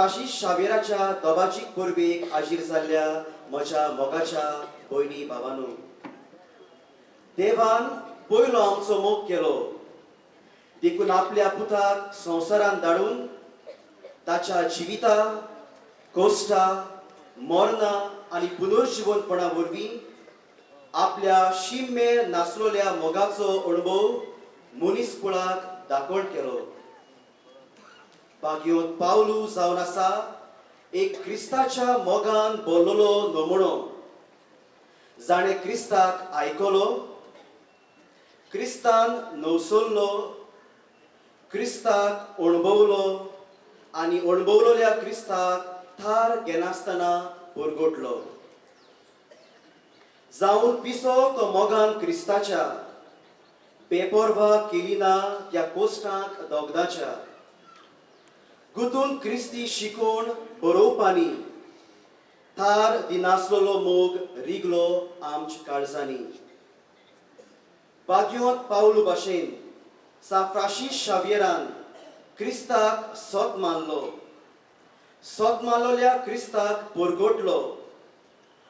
Francis शावेराच्या दोबाजीक परबेक हाजीर जाल्ल्या म्हज्या मोगाच्या भयणी बाबानू, देवान पयलो आमचो मोग केलो देखून आपल्या पुताक संवसारांत धाडून ताच्या जिविता कोश्टा मरणां आनी पुनर्जिवनपणा वरवीं आपल्या शिम्मे नासलेल्या मोगाचो अणभव मनीस कुळाक दाखोवण केलो. बागयोत पावलू जावन आसा एक क्रिस्ताच्या मोगान बोल्लोलो नमुणो, जाणें क्रिस्ताक आयकलो, क्रिस्तान नवसरलो, क्रिस्ताक अणभवलो आनी अणभवलोल्या क्रिस्ताक थार घेनासतना परगटलो. जावन पिसो तो मोगान क्रिस्ताच्या बेपर्वा केली ना त्या कोश्टांक दोगदाच्या गुतून क्रिस्ती शिकोवन बरोवपानी थार दिनासलेलो मोग रिगलो आमच्या काळजांनी. बाग्योत पावलू भाशेन सा फ्रांसीस शाव्येरान क्रिस्ताक सोत मानलो, सोत मानलोल्या क्रिस्ताक परगटलो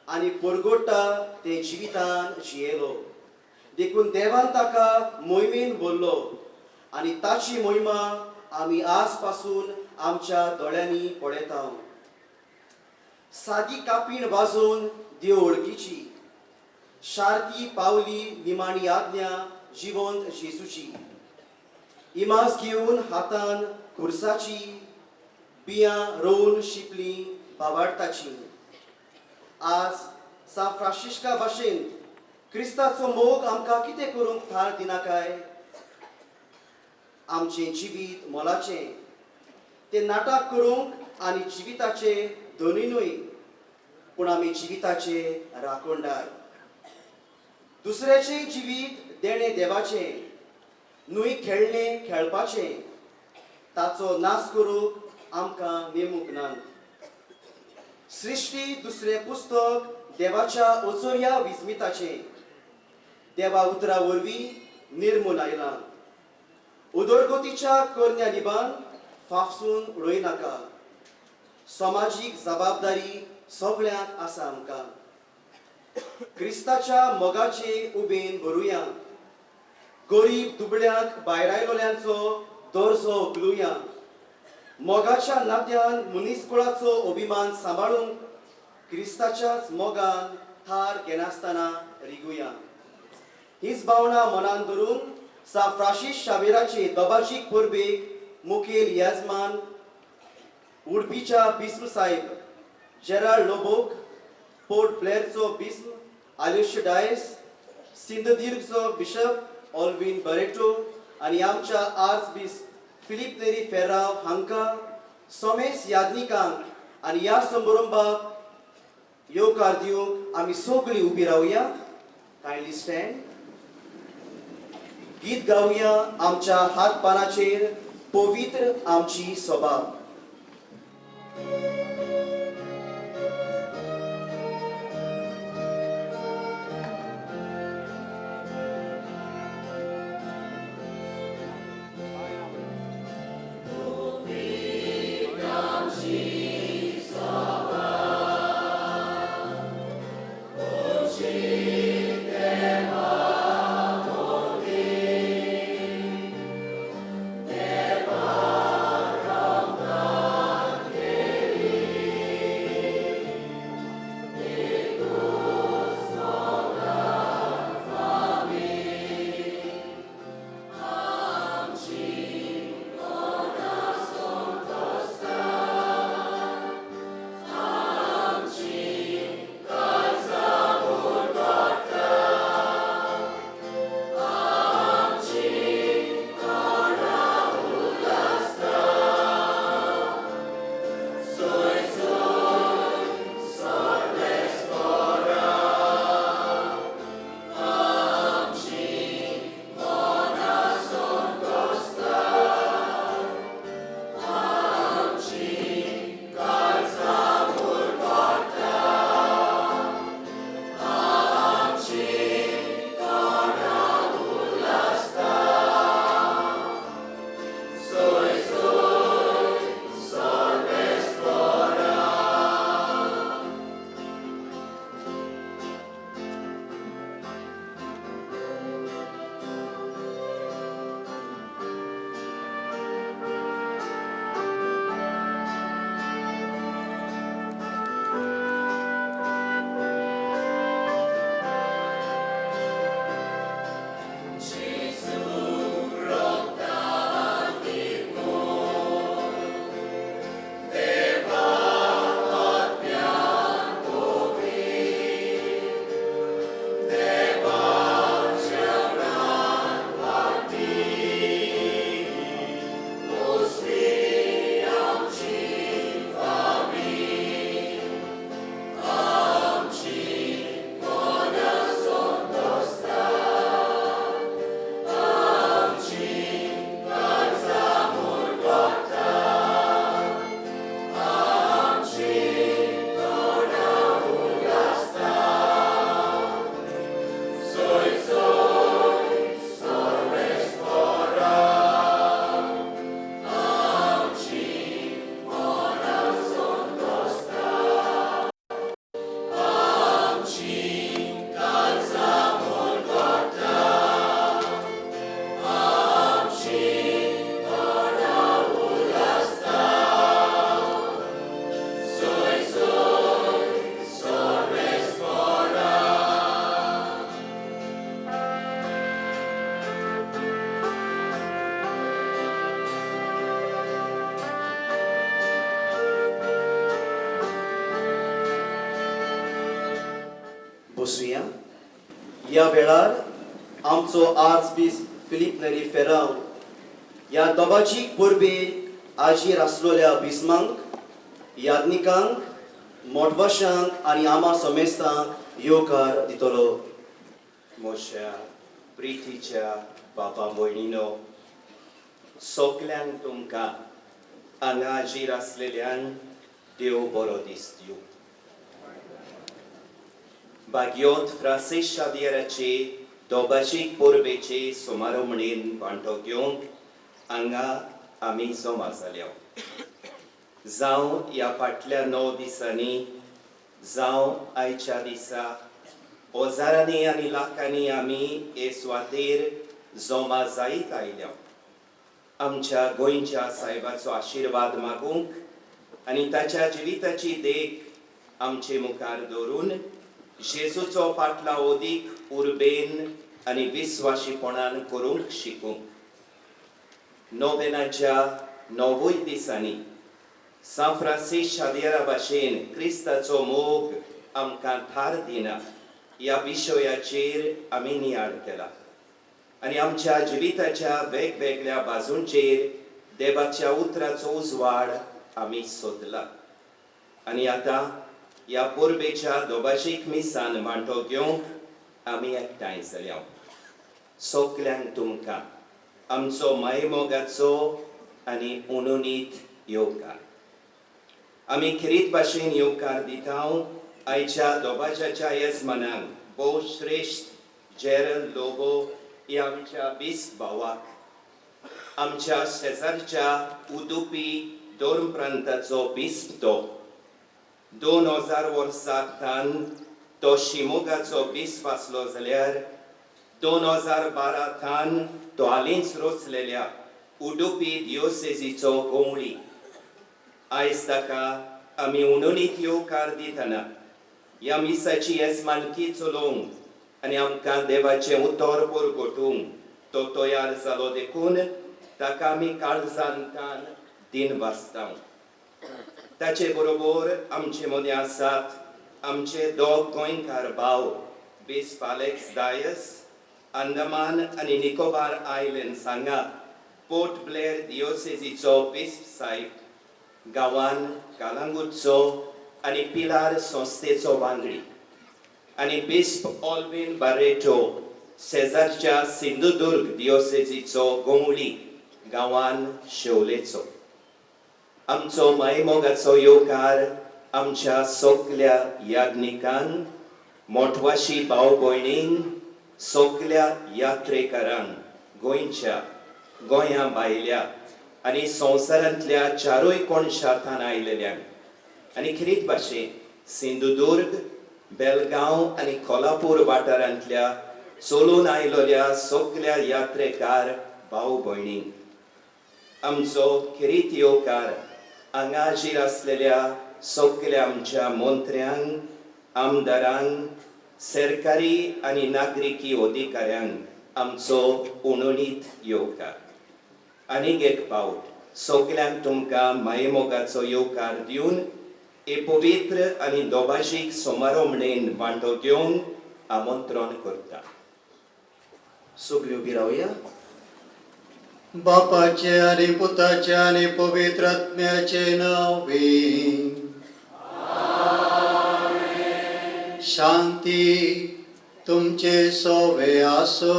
आनी परगोट्टा ते जिवितान जियेलो. देखून देवान ताका मोहिमेन बोल्लो आनी ताची मोहिमा आमी आज पासून आमच्या दोळ्यांनी पळयता. सादी कापीण वाजोवन देव वळखीची शारती पावली निमाणी आज्ञा जिवंत जेजूची. इमाज घेवन हातान खुर्साची बियां रोवन शिंपली बाबाडताची. आज सा फ्रांसिस्का भाशेन क्रिस्ताचो मोग आमकां कितें करूंक थार दिना काय? आमचें जिवीत मोलाचें तें नाटक करूंक आनी जिविताचे दोनूय न्हय, पूण आमी जिविताचे राखणदार. दुसऱ्याचें जिवीत देणें देवाचें न्हय खेळणें खेळपाचें, ताचो नाश करूंक आमकां नेमूंक ना. सृश्टी दुसरें पुस्तक देवाच्या ओचोरया विस्मिताचें देवा उतरा वरवीं निर्मून आयलां. उदरगतीच्या करण्या लिबान फाफसून उडयनाका. समाजीक जबाबदारी सगळ्यांक आसा आमकां. क्रिस्ताच्या मोगाचे उबेन भरुया, गरीब दुबळ्यांक भायरायलोल्यांचो दर्जो उखलुया. मोगाच्या नात्यान मनीसकुळाचो अभिमान सांबाळूंक क्रिस्ताच्याच मोगान थार घेनासतना रिगुया. हीच भावना मनान धरून सा फ्रांसीस शावेराचे दोबाजीक परबेक मुखेल येजमान उडपीच्या बिस्म साहेब जेराल्ड लोबोक, पोर्ट ब्लेअरचो बिस्म आलोशियस डायस, सिंधुदुर्गचो बिशप ऑल्विन बरेटो आनी आमच्या आर्च बिस्प फिलीप नेरी फेर्राव हांकां, सोमेस याज्ञिकांक आनी ह्या समारंभाक येवकार दिवंक आमी सगळीं उबी रावया. Kindly stand. गीत गावया आमच्या हात पानाचेर पवित्र आमची सभा. बसुया. ह्या वेळार आमचो आर्चबिस्प फिलीप नेरी फेरांव ह्या दोबाजीक परबेक आजीर आसलेल्या बिस्मांक, याज्ञिकांक, मोटवाशांक आनी आमा समेस्तांक येवकार दितलो. म्हज्या प्रितीच्या बाबा भयणीनो, सगल्यांक तुमकां हांगा हाजीर आसलेल्यान देव बरो दीस दिवं. भाग्योत फ्रांसीस शावियराचे दोबाजीक परबेचे सुमारोमणेन वांटो घेवंक हांगा आमी जमा जाल्या. जावं ह्या फाटल्या 9 दिसांनी, जावं आयच्या दिसा, हजारांनी आनी लाखांनी आमी हे सुवातेर जमा जायत आयल्या आमच्या गोंयच्या सायबाचो आशिर्वाद मागूंक आनी ताच्या जिविताची देख आमचे मुखार दवरून जेजूचो पाटलाव अदीक उर्बेन आनी विस्वाशीपणान करूंक शिकूंक. नोवेनाच्या 9 दिसांनी सांत फ्रांसीस शावियरा भाशेन क्रिस्ताचो मोग आमकां थार दिना ह्या विशयाचेर आमी नियाळ केला आनी आमच्या जिविताच्या वेगवेगळ्या बाजूंचेर देवाच्या उतराचो उजवाड आमी सोदला. आनी आतां ह्या परबेच्या दोबाजीक मिसान वांटो घेवंक आमी एकठांय जाल्या. सगल्यांक तुमकां आमचो मायमोगाचो आनी उणुनीत येवकार. आमी खेरीत भाशेन येवकार दिता आयच्या दोबाजाच्या येजमानांक, भोव श्रेश्ठ जेरल लोबो ह्या आमच्या बिस्प भावाक, आमच्या शेजारच्या उदुपी धर्म प्रांताचो बिस्प. तो 2000 वर्सां थावन तो शिमोगाचो बिस्प आसलो जाल्यार 2012 थावन तो हालींच रचलेल्या उडुपी दियोसेजीचो गवळी. आयज ताका आमी उणुनीत येवकार दितना ह्या मिसाची येजमानकी चलोवंक आनी आमकां देवाचें उतर परगटूंक तो तयार जालो देखून ताका आमी काळजांतान दिन वाचता. ताचे बरोबर आमचे मदीं आसात आमचे दोग गोंयकार भाव, बिस्प आलेक्स डायस, अंदमान आनी निकोबार आयलंड्स हांगा पोर्ट ब्लेअर दियोसेजीचो बिस्प साहेब, गांवान कालांगूटचो आनी पिलार संस्थेचो वांगडी, आनी बिस्प ऑल्विन बारेटो, शेजारच्या सिंधुदुर्ग दियोसेजीचो गवळी, गांवान शेवलेचो. आमचो मायमोगाचो येवकार आमच्या सगल्या याज्ञिकांक, मोटवाशी भाव भयणींक, सगल्या यात्रेकारांक, गोंयच्या, गोंया भायल्या आनी संवसारांतल्या चारूय कोनशांत आयलेल्यांक, आनी खेरीत भाशेन सिंधुदुर्ग, बेलगांव आनी कोल्हापूर वाठारांतल्या चलून आयलेल्या सगल्या यात्रेकार भाव भयणींक. आमचो खेरीत येवकार हांगा हाजीर आसलेल्या सगल्या आमच्या मंत्र्यांक, आमदारांक, सरकारी आनी नागरिकी अधिकाऱ्यांक आमचो उणुनीत येवकार. आनीक एक फावट सगल्यांक तुमकां मायेमोगाचो येवकार दिवन हे पवित्र आनी दोबाजीक समारोमणेन वांटो घेवन आमंत्रण करता. सगळीं उबी रावया. बापाचे आणि पुताचे आणि पवित्र आत्म्याचे नावे. शांती तुमचे सोवे आसो.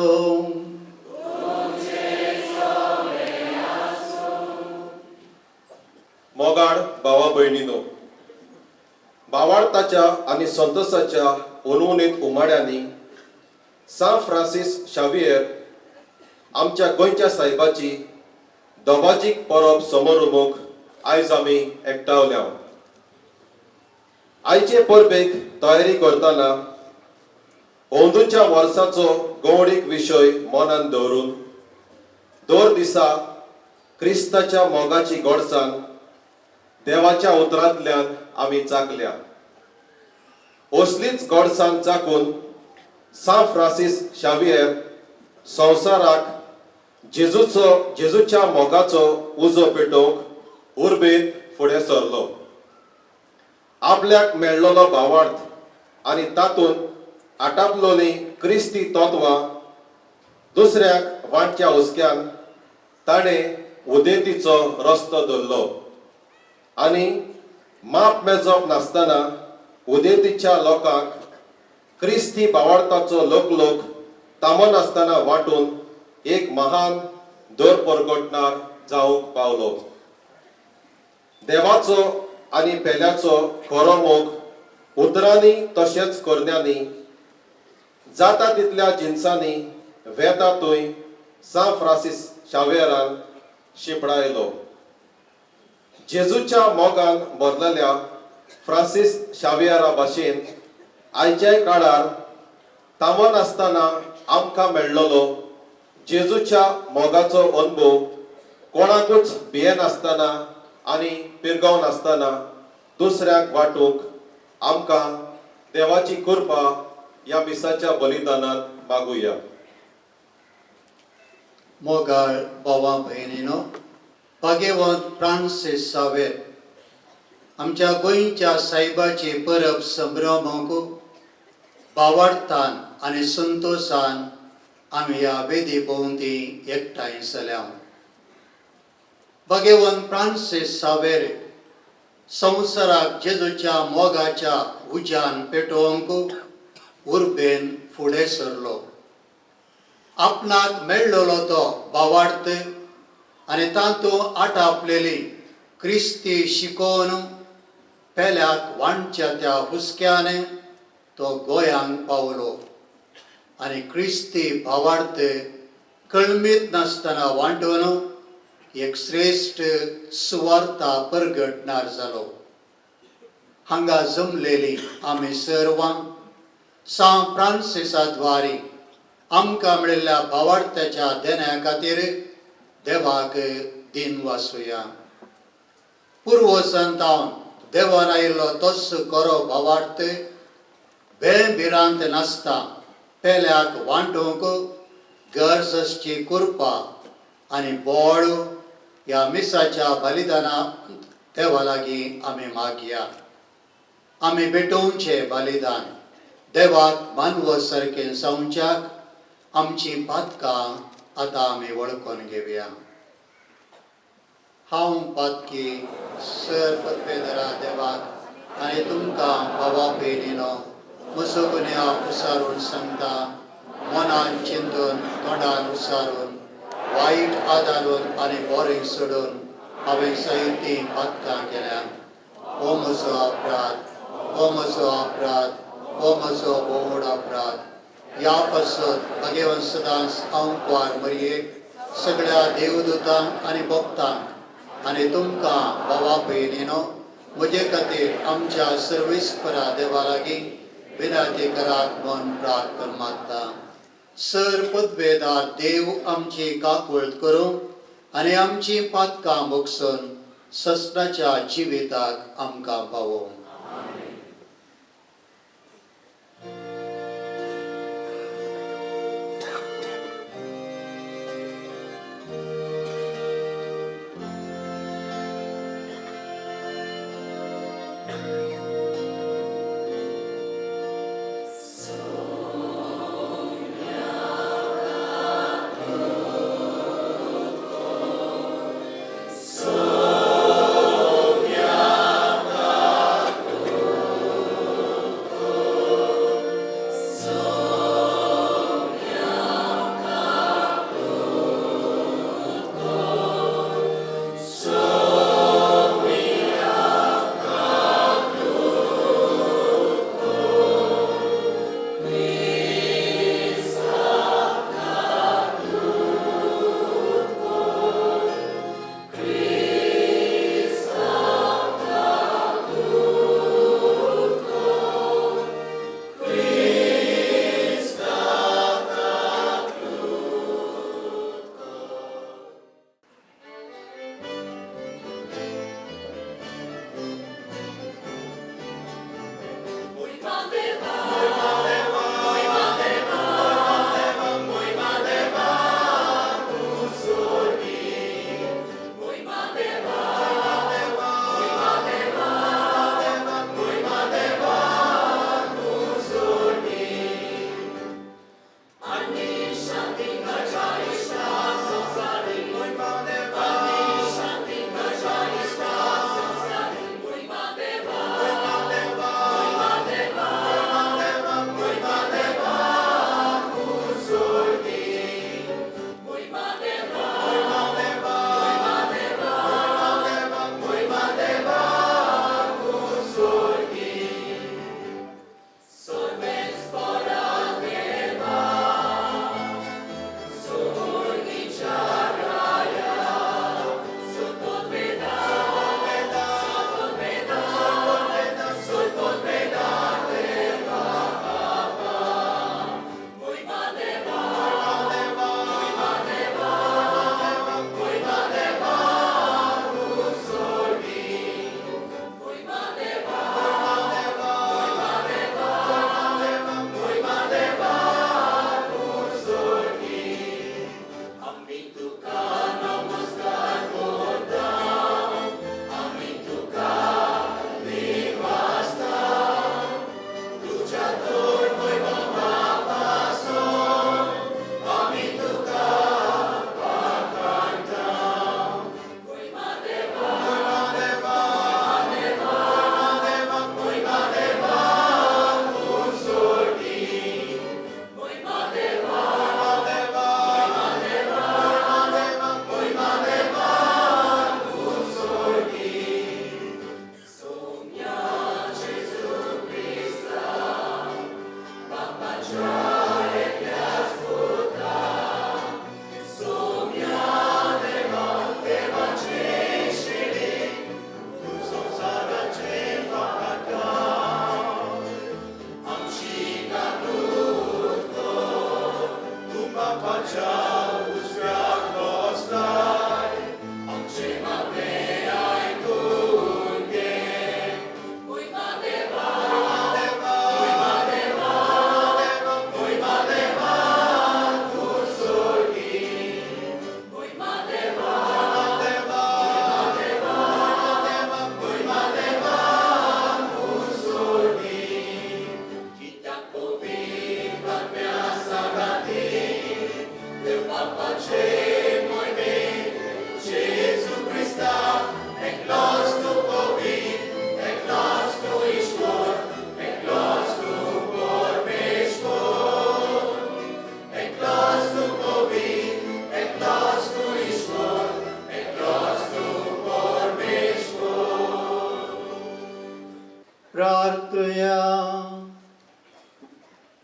मोगाड भावा भयणीनो, भावार्थाच्या आनी संतोसाच्या अनउनीत उमाळ्यांनी सांत फ्रांसीस शावियर आमच्या गोंयच्या सायबाची दोबाजीक परब समारोमूक आयज आमी एकठावल्या. आयचे परबेक तयारी करतना अंदूच्या वर्साचो गवडीक विशय मनान दवरून दर दिसा क्रिस्ताच्या मोगाची गोडसाण देवाच्या उतरांतल्यान आमी चाकल्या. असलीच गोडसाण चाकून सांत फ्रांसीस शावियर संवसाराक जेजूचो जेजूच्या मोगाचो उजो पेटोवंक उर्बेन फुडें सरलो. आपल्याक मेळ्ळलो भावार्थ आनी तातूंत आटापलोली क्रिस्ती तत्वां दुसऱ्याक वांटच्या हुस्क्यान ताणें उदेंतीचो रस्तो धरलो आनी माप मेजप नासतना उदेंतीच्या लोकांक क्रिस्ती भावार्थाचो लोकलोक तामनासतना वांटून एक महान दर परगटणार जावंक पावलो. देवाचो आनी पेल्याचो खरो मोग उतरांनी तशेंच करण्यांनी जाता तितल्या जिनसांनी वेता थंय सांत फ्रांसीस शावेरान शिंपडायलो. जेजूच्या मोगान भरलेल्या फ्रांसीस शावियरा भाशेन आयच्याय काळार तामनासतना आमकां मेळ्ळलो जेजूच्या मोगाचो अनुभव कोणाकूच भियेनासतना आनी पिरगांव नासतना दुसऱ्याक वांटूंक आमकां देवाची कृपा ह्या मिसाच्या बलिदानात मागुया. मोगाळ भावा भयणीनो, भाग्यवंत फ्रांसीस सावेर आमच्या गोंयच्या सायबाची परब संभ्रमूंक भावार्थान आनी संतोशान आमी ह्या वेदी भोंवती एकठांय जाल्या. भाग्यवंत फ्रांसीस सावेर संवसाराक जेजूच्या मोगाच्या उज्यान पेटोवंक उर्बेन फुडें सरलो. आपणाक मेळ्ळलो तो भावार्थ आनी तातूंत आटापलेली क्रिस्ती शिकोवन पेल्याक वांटच्या त्या हुस्क्यान तो गोंयांक पावलो आनी क्रिस्ती भावार्थ कळमीत नासतना वांटून एक श्रेश्ठ सुवार्ता परगटणार जालो. हांगा जमलेली आमी सर्वां सांत फ्रांसिसा द्वारी आमकां मेळिल्ल्या भावार्थ्याच्या देण्या खातीर देवाक दिन वासुया. पुर्वजांतावन देवान आयिल्लो तोच खरो भावार्थ बेभिरांत नासता पेल्याक वांटूंक गरज आसची कृपा आनी बोळ ह्या मिसाच्या बलिदानात देवा लागीं आमी मागया. आमी भेटोवचें बलिदान देवाक मानव सारकें जावच्याक आमची पातकां आतां आमी वळखून घेवया. हांव पातकी सर पदवेधरा देवाक आनी तुमकां भावा भयणीनो म्हजो गुन्यांव उसारून सांगता. मनान चिंतून, तोंडान उसारून, वायट आदारून आनी बोरें सोडून हांवें जायतीं पातकां केल्या. हो म्हजो अपराध, हो म्हजो अपराध, हो म्हजो व्हड अपराध. ह्या पासत भगवंत सदांच हांव कुवार मरयेक, सगळ्या देवदूतांक आनी भक्तांक आनी तुमकां भावा भयणीनो म्हजे खातीर आमच्या सर्वेस्परा देवा लागीं विनंती करात म्हूण प्रार्थना मागता. सर पदवेदार देव आमची काकूळट करूं आनी आमची पातकां भोगसून ससनाच्या जिविताक आमकां पावोवं. प्रार्थया.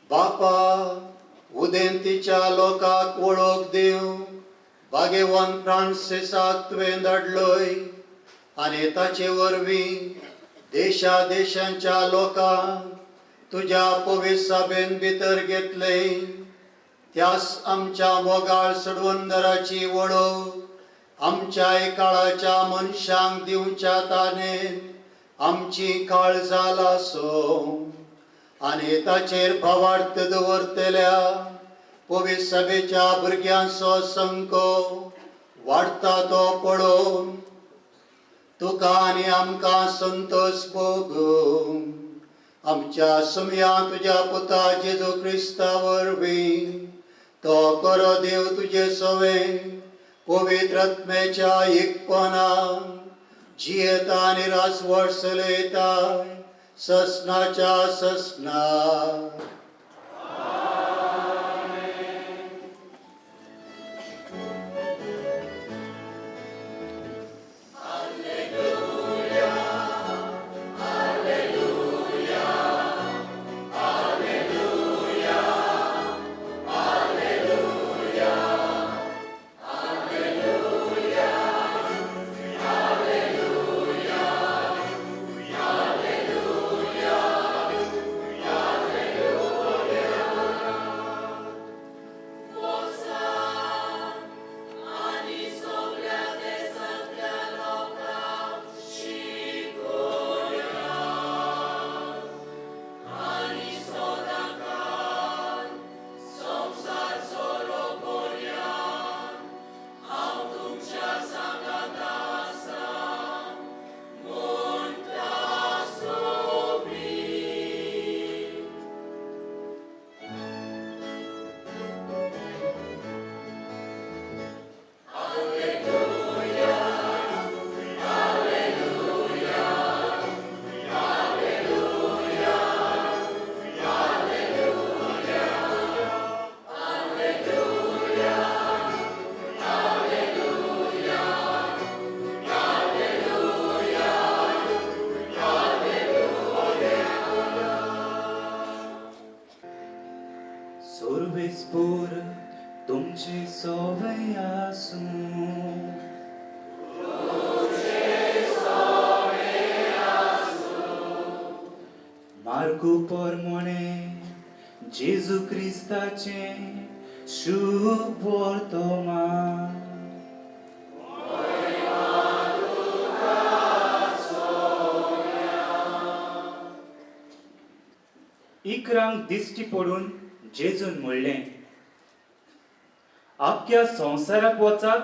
बापा, उदेंतीच्या लोकाक वळख दिव भागेवान फ्रांसिसाक तुवें धाडलोय आनी ताचे वरवीं देशा देशांच्या लोकांक तुज्या पवित्र सभेन भितर घेतले. त्यास आमच्या मोगाळ सोडवंदराची वळख आमच्याय काळाच्या मनशांक दिवच्या ताणें आमची काळजां लासो आनी ताचेर भावार्थ दवरतल्या पवित्र सभेच्या भुरग्यांचो संको वाडटा तो पळोवन तुका आनी आमकां संतोष भोगूं. आमच्या सुमया तुज्या पुता जेजू क्रिस्ता वरवीं तो करो देव तुजे सवे पवित्र आत्म्याच्या एकपणान जियेता आनी राजवट चलयता ससनाच्या ससना. सोर्वेस्पोर तुमचे सोवे आसूं. मार्कू पोरमोणे जेजू क्रिस्ताचें शुभ वर्तमान. इकरांक दिश्टी पडून जेजून म्हणलें, आख्ख्या संवसाराक वचात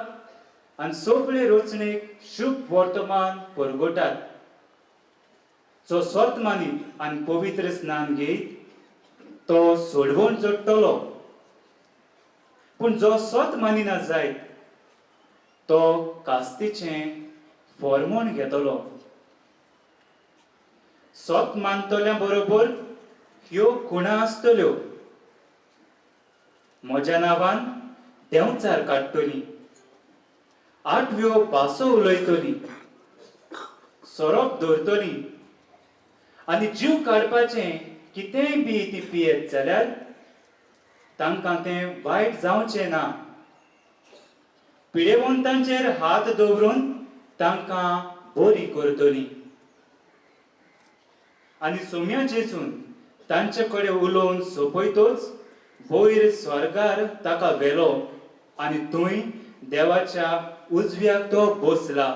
आनी सगळे रचणेक शुभ वर्तमान परगटात. जो सत मानीत आनी पवित्र स्नान घेयत तो सोडवण जोडटलो, पूण जो सत मानिना जायत तो कास्तीचें फॉर्मोण घेतलो. सत मानतल्या बरोबर ह्यो खुणा आसतल्यो. म्हज्या नांवान देंवचार काडटली, आठव्यो भासो उलयतली, सोरोप दवरतली आनी जीव काडपाचें कितेंय बी ती पियेत जाल्यार तांकां तें वायट जावचें ना. पिडेवंतांचेर हात दवरून तांकां बरी करतली. आनी सोम्या जेजून तांचे कडेन उलोवन सोंपयतोच वयर स्वर्गार ताका व्हेलो आनी थंय देवाच्या उजव्याक तो बसला.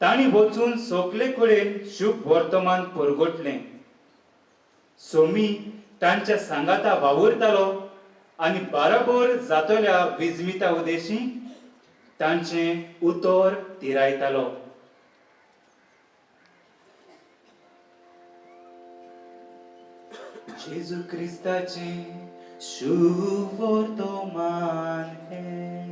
तांणी वचून सगळे कडेन शुभ वर्तमान परगटलें. सोमी तांच्या सांगाता वावुरतालो आनी बाराबर जातल्या विजमिता उदेशी तांचें उतर तिरायतालो. जेजू क्रिस्ताचें शुभ वर्तमान हें.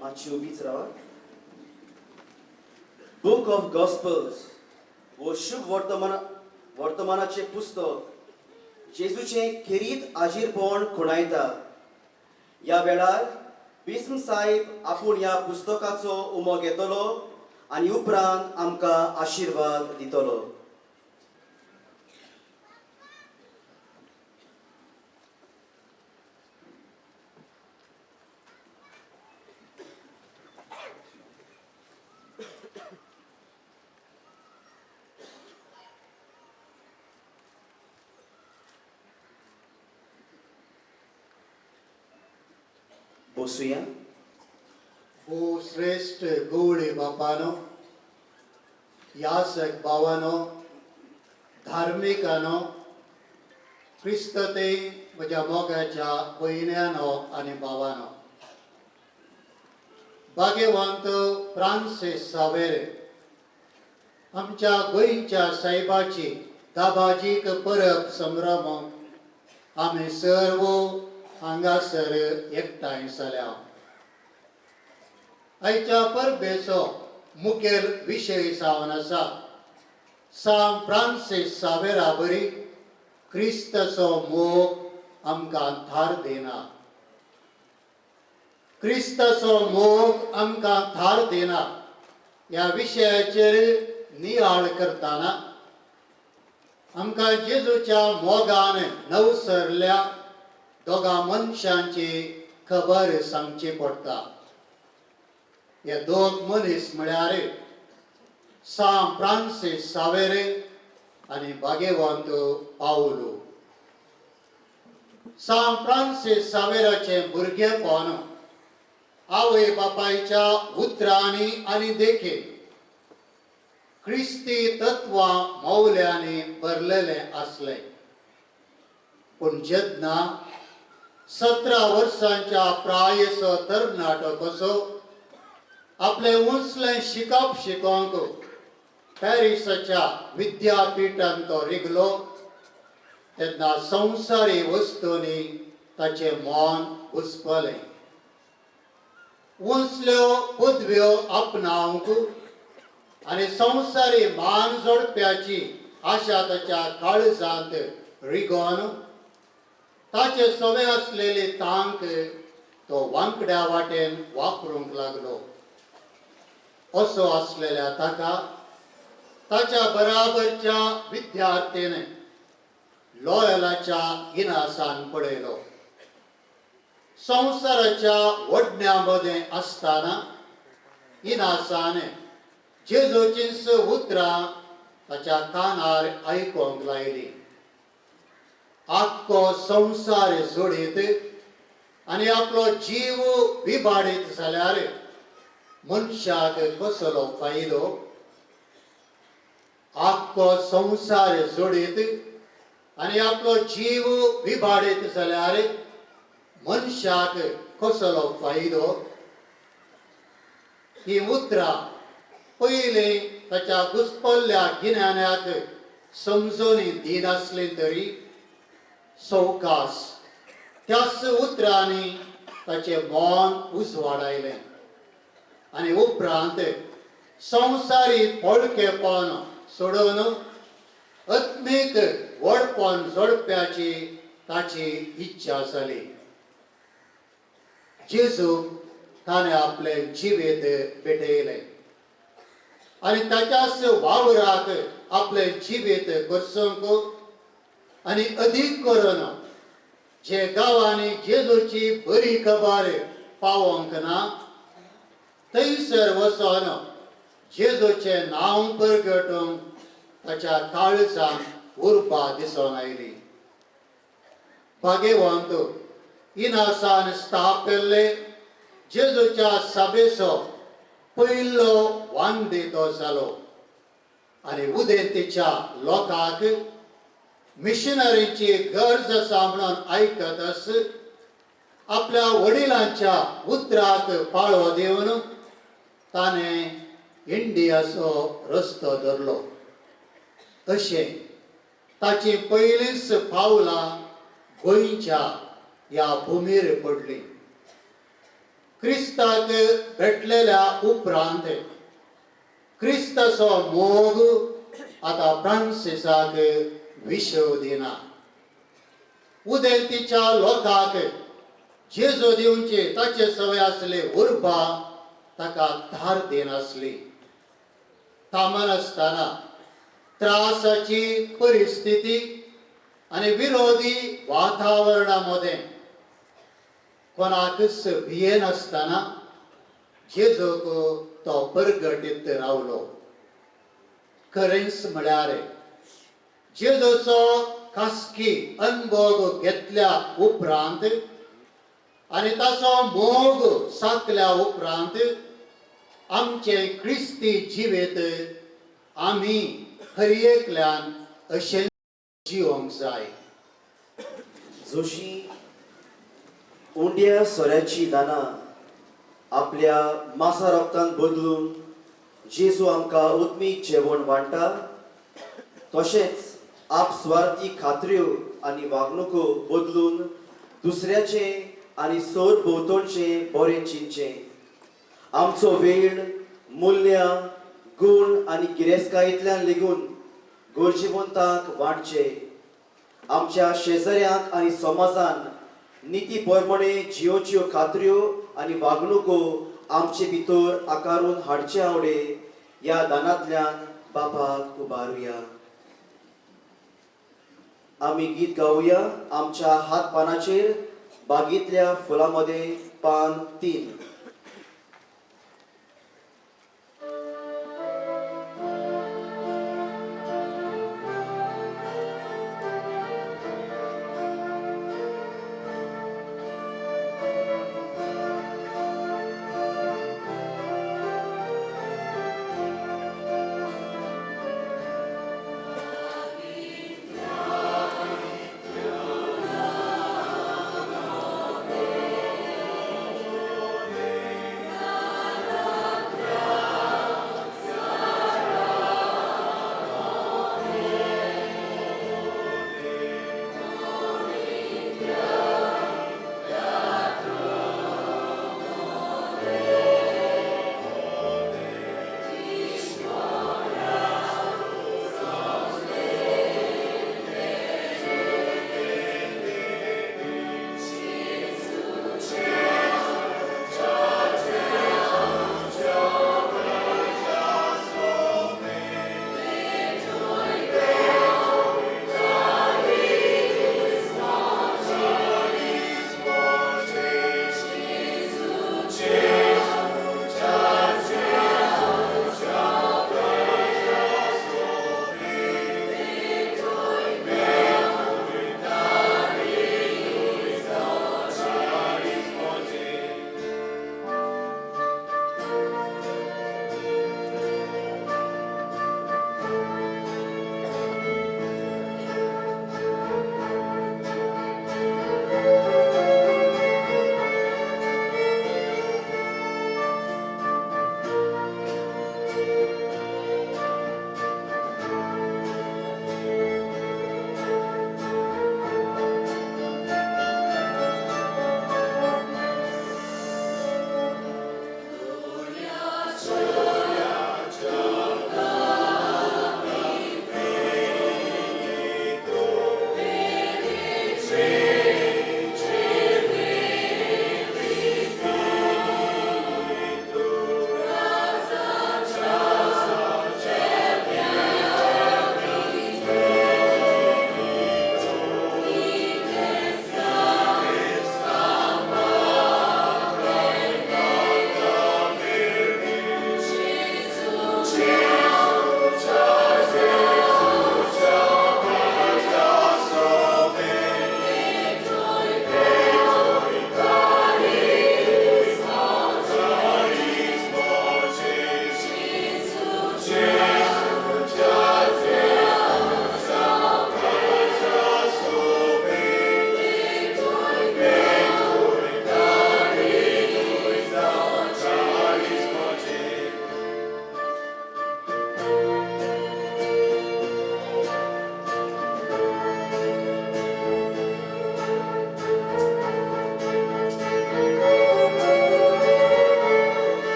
मातशी उबीच रावा. बुक ऑफ गॉस्पल्स हो शुभ वर्तमानाचें पुस्तक जेजूचें खेरीत आजीरपण खुणायता. ह्या वेळार बिस्म साहेब आपूण ह्या पुस्तकाचो उमो घेतलो आनी उपरांत आमकां आशिर्वाद दितलो. बसुया. ओ श्रेष्ठ गवळी बापानो, यासक भावानो, धार्मिकानो, क्रिस्तते म्हज्या मोगाच्या भयण्यानो आनी भावानो, भाग्यवंत फ्रांसीस सावेर आमच्या गोंयच्या सायबाची दाबाजीक परब संभ्रमूंक आमी सर्व हांगासर एकठांय जाल्या. आयच्या परबेचो मुखेल विशय जावन आसा सांत फ्रांसीस सावेरा बरी क्रिस्ताचो मोग आमकां थार दिना. क्रिस्ताचो मोग आमकां थार दिना ह्या विशयाचेर नियाळ करतना आमकां जेजूच्या मोगान नवसरल्या दोगां मनशांची खबर सांगची पडटा. हे दोग मनीस म्हळ्यार सांत फ्रांसीस सावेरे आनी भाग्यवंत पावलो. सांत फ्रांसीस सावेराचें भुरगेपण आवय बापायच्या उतरांनी आनी देखीन क्रिस्ती तत्वां मौल्यांनी भरलेलें आसलें. पूण जेन्ना 17 वर्सांच्या प्रायेचो तरणाटो कसो आपलें उंचलें शिकप शिकोवंक पॅरिसाच्या विद्यापिठांत तो रिगलो तेन्ना संवसारी वस्तूंनी ताचें मन घुसपलें. उंचल्यो पदव्यो आपणावंक आनी संवसारी मान जोडप्याची आशा ताच्या काळजांत रिगोवन ताचे सवे आसलेली तांक तो वांकड्या वाटेन वापरूंक लागलो. असो आसलेल्या ताका ताच्या बराबरच्या विद्यार्थ्याने लॉयलाच्या इनासान पळयलो. संवसाराच्या वडण्या मदें आसतना इनासान जेजूचींच उतरां ताच्या कानार आयकूंक लायली. आख्खो संवसार जोडीत आनी आपलो जीव विबाडीत जाल्यार मनशाक कसलो फायदो? आख्खो संवसार जोडीत आनी आपलो जीव विबाडीत जाल्यार मनशाक कसलो फायदो? ही उतरां पयलीं ताच्या घुसपल्ल्या गिन्यानाक समजून दिनासली तरी सवकास त्याच उतरांनी ताचें मन उजवाडायलें आनी उपरांत संवसारी पळकेपण सोडून आत्मीक व्हडपण जोडप्याची ताची इच्छा जाली. जेजूक ताणें आपलें जिवीत भेटयलें आनी ताच्याच वावराक आपलें जिवीत करसूंक आनी अदीक करून जे गांवांनी जेजूची बरी खबर पावोवंक ना थंयसर वचोन जेजूचें नांव परगटूंक ताच्या काळजांत उर्बा दिसून आयली. भाग्यवंत इनासान स्थापिल्ले जेजूच्या सभेचो पयलो वांगडी तो जालो आनी उदेंतीच्या लोकांक मिशनरीची गरज आसा म्हणून आयकतच आपल्या वडिलांच्या उतराक पाळो दिवन ताणें इंडियाचो रस्तो धरलो. अशें ताची पयलींच पावलां गोंयच्या ह्या भुमीर पडली. क्रिस्ताक भेटलेल्या उपरांत क्रिस्ताचो मोग आतां फ्रांसिसाक विशव दिना. उदेंतीच्या लोकांक जेजू दिवचे ताचे सवय आसले उर्बा ताका धार दिनासली. थांबनासतना त्रासाची परिस्थिती आनी विरोधी वातावरणा मदें कोणाकच भियेनासतना जेजूक तो परगटीत रावलो. खरेंच म्हळ्यार जेजूचो खासगी अनभोग घेतल्या उपरांत आनी ताचो मोग साकल्या उपरांत आमचे क्रिस्ती जिवीत आमी हर एकल्यान अशें जिवंक जाय. जोशी उंड्या सोऱ्याची दानां आपल्या मासा रोगतान बदलून जेजू आमकां उत्मीक जेवण वांट्टा, तशेंच आपस्वार्थी खात्र्यो आनी वागणुको बदलून दुसऱ्याचें आनी सोर भोंवतणचें बरें चिंतचें. आमचो वेळ, मुल्यां, गूण आनी गिरेस्तकायेंतल्यान लेगून गरजेवंताक वांटचे. आमच्या शेजाऱ्यांक आनी समाजान निती प्रमाणे जियोच्यो खात्र्यो आनी वागणुको आमचे भितर आकारून हाडचे आवडे ह्या दानांतल्यान बापाक उबारुया. आमी गीत गावया आमच्या हात पानाचेर बागेंतल्या फुलां मदें पान 3.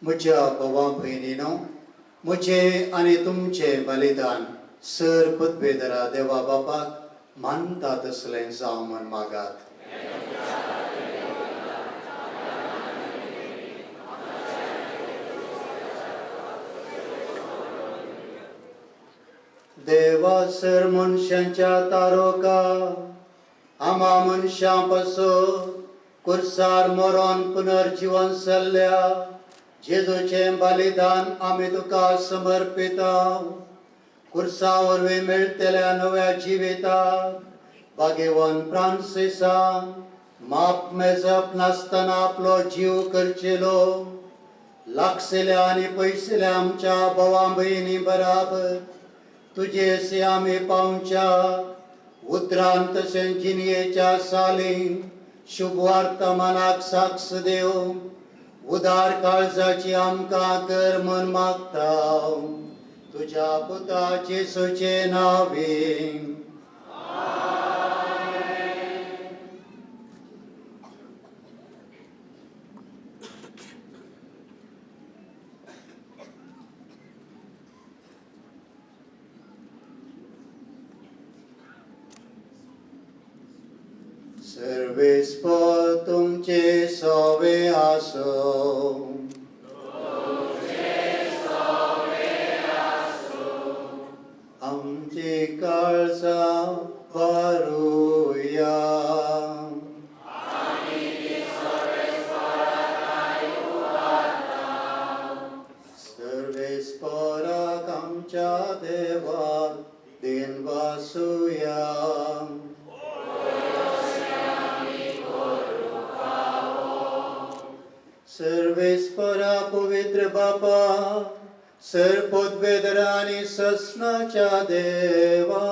म्हज्या भावा भयणीनो, म्हजें आनी तुमचें बलिदान सर पदवेदरा देवा बापाक मानता तसलें जावं म्हण मागात. देवा सर मनशांच्या तारोका आमा मनशां पासून कुर्सार मरोन पुनर्जिवन जाल्ल्या जेजूचें बलिदान आमी तुका समर्पिता. कुर्सा वरवीं मेळटल्या नव्या जिविताक भाग्यवान फ्रांसिसान माप मेजप नासतना आपलो जीव करचेलो लागशिल्या आनी पयशिल्या आमच्या भावा भयणी बराबर तुजेशी आमी पावच्या उतरान तशें जिणयेच्या सालीन शुभवार्ता मनाक साक्ष दिवंक उदार काळजाची आमकां कर मन मागता तुज्या पुता जेसूचे नांवे. सर्वेस्पर तुमचे सवे आसो. आमची काळजां भरुया. सर्वेस्पराक आमच्या देवाक देनवासुया. सर्वेस्परा पवित्र बापा सर पदवेदरा आनी ससनाच्या देवा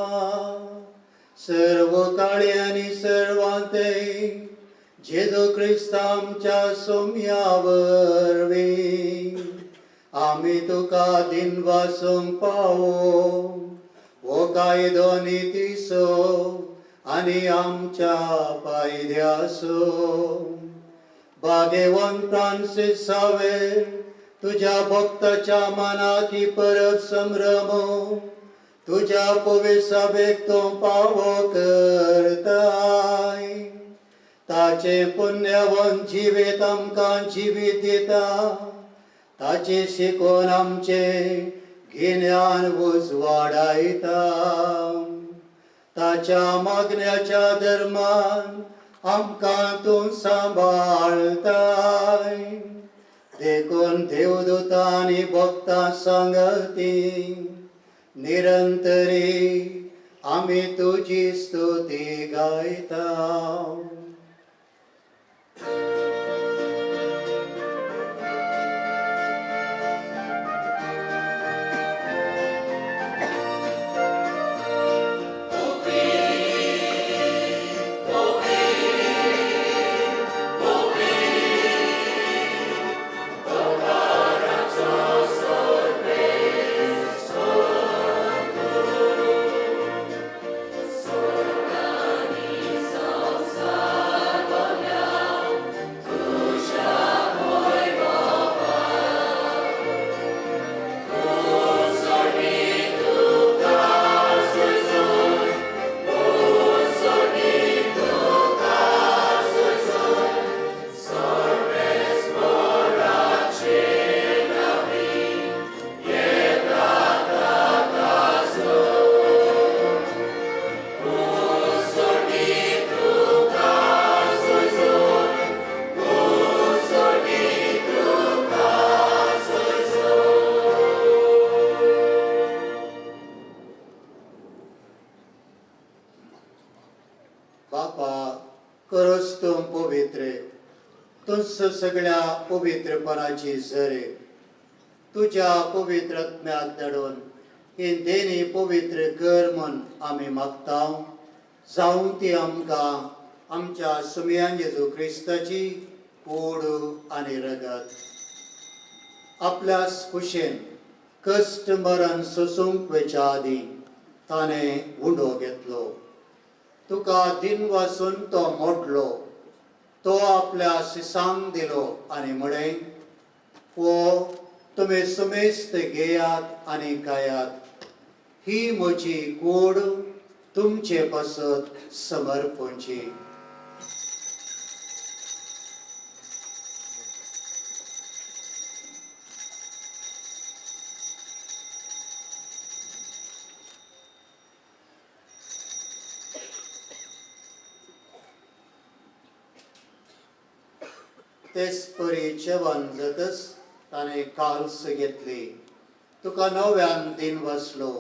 सर्व काळी आनी सर्वांते जेजू क्रिस्त आमच्या सोम्या वरवीं आमी तुका दिनवासूंक पावो हो कायदो नितीसो आनी आमच्या पायद्यासो. भाग्यवान फ्रांसीस सावेर तुज्या भक्ताच्या मनाक ही परब संभ्रम तुज्या पविसाबेक तूं पावो करताय. ताचें पुण्यवंत जिवीत आमकां जिवीत दिता. ताचें शिकोवन आमचें गिन्यान उजवाडायता. ताच्या मागण्याच्या धर्मान आमकां तूं सांबाळताय. देखून देवदूतांनी भक्तां सांगती निरंतरी आमी तुजी स्तुती गायता. सगळ्या पवित्रपणाची झरे तुज्या पवित्र आत्म्याक धाडून ही देणी पवित्र कर म्हण आमी मागता. जावं ती आमकां आमच्या सुमयान जेजू क्रिस्ताची कूड आनी रगत. आपल्या कुशेन कश्ट मरण सोसूंक वयच्या आदीं ताणें उंडो घेतलो. तुका दिन वासून तो मोडलो. तो आपल्या शिसांक दिलो आनी म्हळें, हो तुमी सुमेस्त घेयात आनी खायात. ही म्हजी कूड तुमचे पासत समर्पणची. तेच परी जेवण जातच ताणें काल्स घेतली, तुका नव्यान दिन बसलो,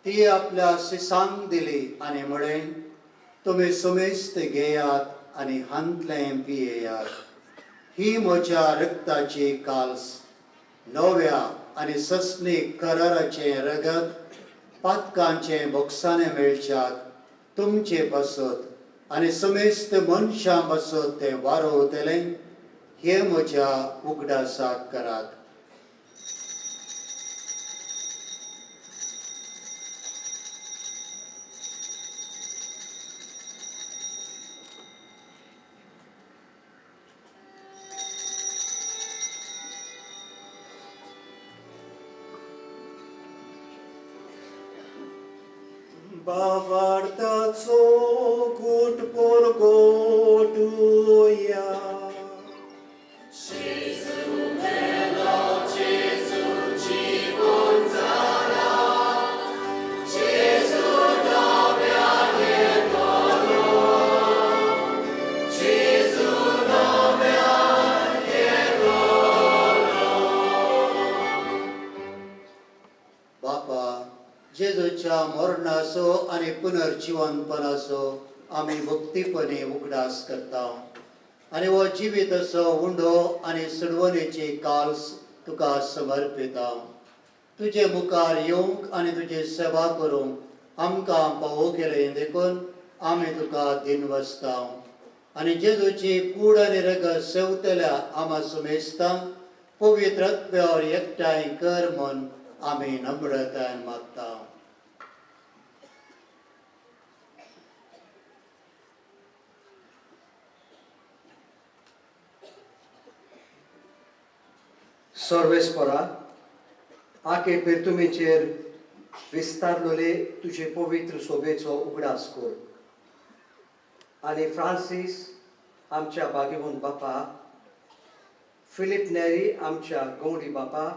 ती आपल्या शिसांक दिली आनी म्हळें, तुमी सुमेस्त घेयात आनी हांतलें पियेयात. ही म्हज्या रक्ताची काल्स, नव्या आनी सस्नीक कराराचें रगत, पातकांचें बोगसाणें मेळच्याक तुमचे पासत आनी समेस्त मनशां पासत तें वारोवतलें. हे म्हज्या उगडासाक करात. बावार्थाचो गूट परगोटुया. बापा, जेजूच्या मरणाचो आनी पुनर्जिवनपणाचो आमी भक्तीपणी उगडास करता आनी हो जिवीताचो उंडो आनी सुडवणेची काल्स तुका समर्पिता. तुजे मुखार येवंक आनी तुजी सेवा करूंक आमकां पावो केलें देखून आमी तुका दिनवसता. आनी जेजूची कूड आनी रगत सेवतल्या आमा सुमेस्तांक पवित्र आत्म्यावर एकठांय कर म्हूण आमी नम्रतायेन मागता. सर्वेस्परा, आके पिर्तुमेचेर विस्तारलोले तुजे पवित्र सोबेचो उगडास कर आनी फ्रांसीस आमच्या भाग्यवंत बापा, फिलीप नेरी आमच्या गौडी बापा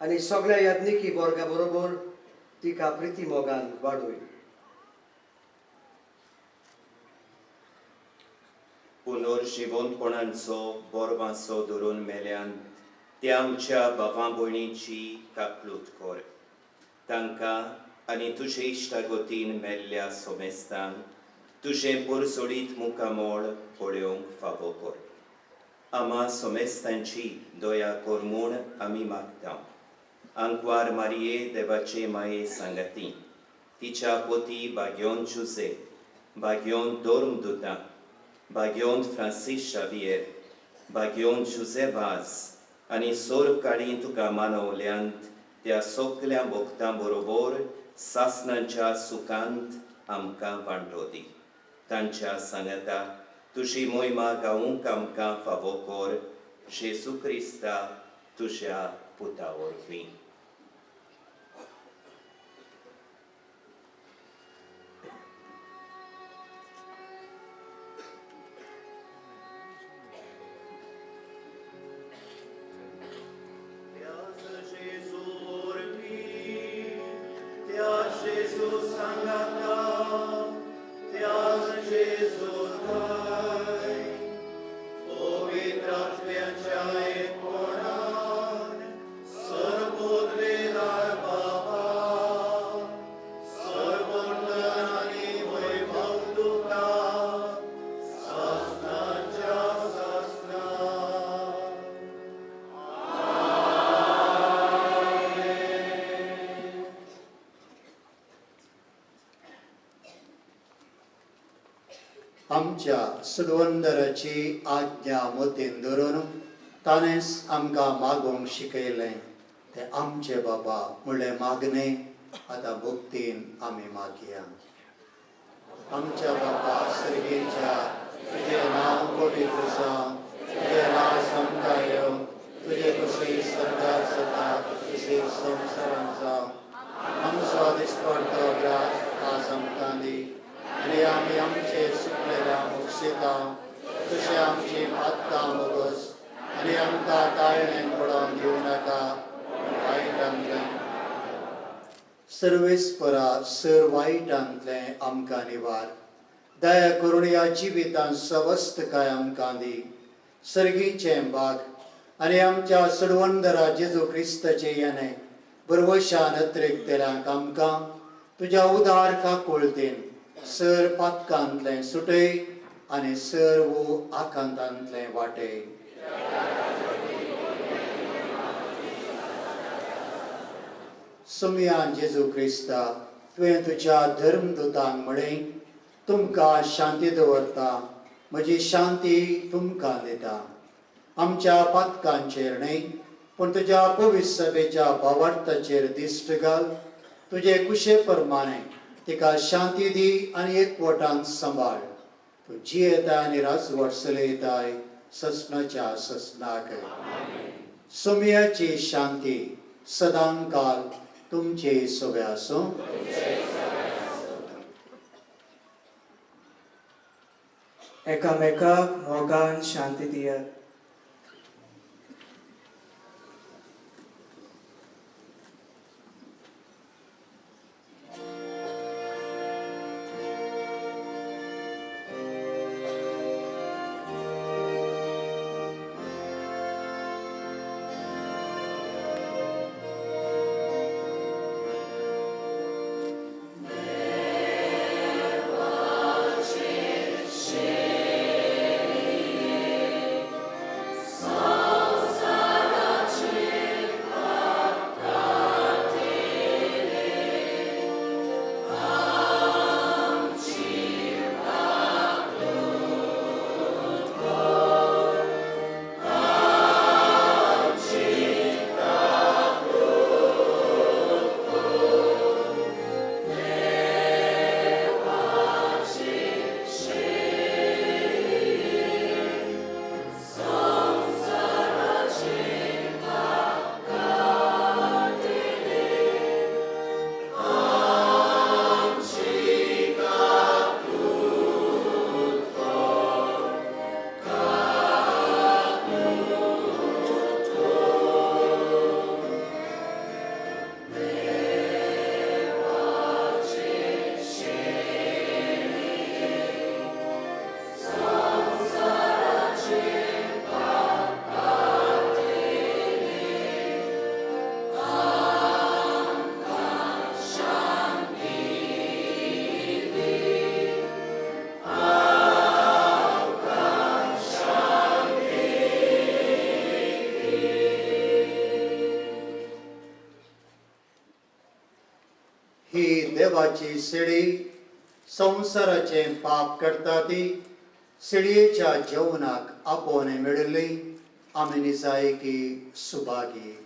आनी सगळ्या याज्ञिकी वर्गा बरोबर तिका प्रिती मोगान वाडोय. पुनर्जिवनपणाचो बोरवांचो धरून मेल्यान त्या आमच्या बाबा भयणीची काकलूत कर. तांकां आनी तुजे इश्टागतीन मेल्ल्या सोमेस्तांक तुजें पोरसोडीत मुखामोळ पळोवंक फावो कर. आमा सोमेस्तांची दया कर म्हूण आमी मागता. आंकवार मारये देवाचे माये सांगाती तिच्या पोती भाग्योन जुजे, भाग्योन धर्मदुतां, भाग्योन फ्रांसीस शावियर, भाग्योन जुजे वाज आनी सोर काळी तुका मानवल्यांत त्या सगल्या भक्तां बरोबर सासणांच्या सुखांत आमकां वांटो दी. तांच्या सांगाता तुजी मोहिमा गावूंक आमकां फावो कर. जेजू क्रिस्ता तुज्या पुता वरवीं. आमच्या सुडवंदराची आज्ञा मतीन धरून ताणेंच आमकां मागूंक शिकयलें तें आमचे बाबा म्हणलें मागणें आतां भक्तीन आमी मागया. आमच्या बाबा सर्गेच्या, तुजें नांव पवित्र जावं, तुजें राज आमकां येवं, तुजें आमची पातकां मोगस आनी आमकां ताळणें पडोवन दिवं नाका वायटांतलें सर्वेस्परा सर वायटांतलें आमकां निवार. दया करून ह्या जिवितांत सवस्तकाय आमकां दी. सर्गीचें बाग आनी आमच्या सडवंदरा जेजू क्रिस्ताचे याने बरवशान अत्रेकतेल्यांक आमकां तुज्या उदार काकुळतेन सर पातकांतलें सुटय आनी सर्व आकांतांतलें वाटय. सुमयान जेजू क्रिस्ता तुवें तुज्या धर्मदूतांक म्हळें तुमकां शांती दवरता, म्हजी शांती तुमकां दिता. आमच्या पातकांचेर न्हय पूण तुज्या पवित्र सभेच्या भावार्थाचेर दिश्ट घाल. तुजे कुशे प्रमाणे तिका शांती दी आनी एकवटान सांबाळ. तूं जियेता आनी राजवट चलयताय ससनाच्या ससनाक. सुमयाची शांती सदांकाल तुमचे सोबे आसूं. एकामेकाक मोगान शांती दियात. ही देवाची शिडी संवसाराचें पाप करता ती शिडयेच्या जेवणाक आपोवणें मेळिल्ली आमी निजायकी सुभागी.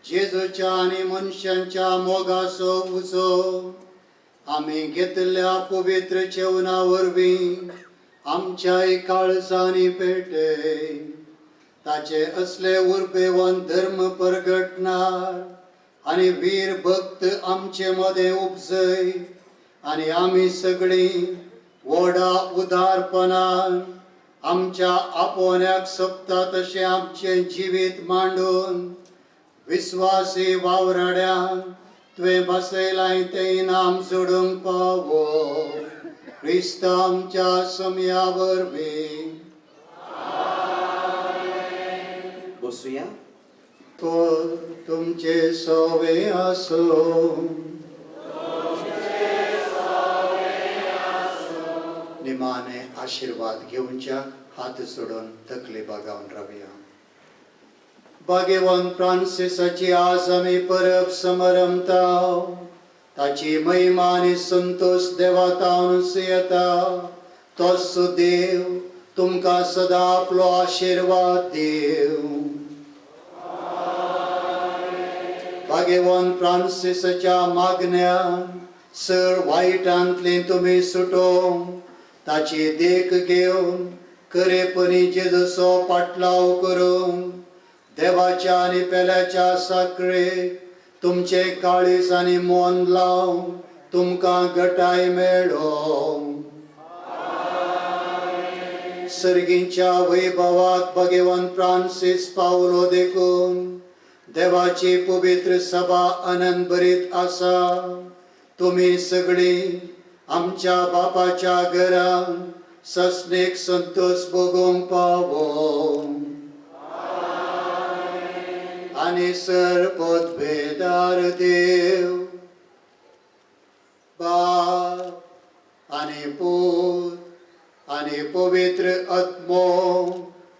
जेजूच्या आनी मनशांच्या मोगाचो उजो आमी घेतिल्ल्या पवित्र जेवणा वरवीं आमच्याय काळजांनी पेटे ताचे असले उर्बेवन धर्म परगटणार आनी वीर भक्त आमचे मदें उपजय आनी आमी सगळीं व्हडा उदारपणान आमच्या आपोवण्याक सोबता तशें आमचें जिवीत मांडून विस्वासी वावराड्यान तुवें बसयलाय तें इनाम जोडूंक पावो क्रिस्त आमच्या समया वरवीं. बसुया. तो तुमचे सोवे आसो. निमाने आशीर्वाद घेवच्या हात सोडून तकली बागावन रावया. भाग्यवंत फ्रांसिसाची आज आमी परब समारंभता. ताची महिमा आनी संतोष देवातावनूच येता. तोच देव तुमकां सदां आपलो आशिर्वाद देव. भाग्यवंत फ्रांसिसाच्या मागण्यान सर वायटांतली तुमी सुटोवंक ताची देख घेवन खरेपणी जेजूचो पाटलाव करूंक देवाच्या आनी पेल्याच्या साखळेक तुमचे काळीज आनी मन लावन तुमकां गटाय मेळो. सर्गींच्या वैभवाक भगवंत फ्रांसीस पावलो देखून देवाची पवित्र सभा आनंद भरीत आसा. तुमी सगळीं आमच्या बापाच्या घरान ससनेक संतोष भोगोवंक पावो. आनी सर पदभेदार देव बाप आनी पूत आनी पवित्र आत्मो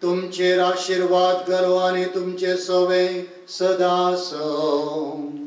तुमचेर आशिर्वाद घालो आनी तुमचे सवे सदां आसूं.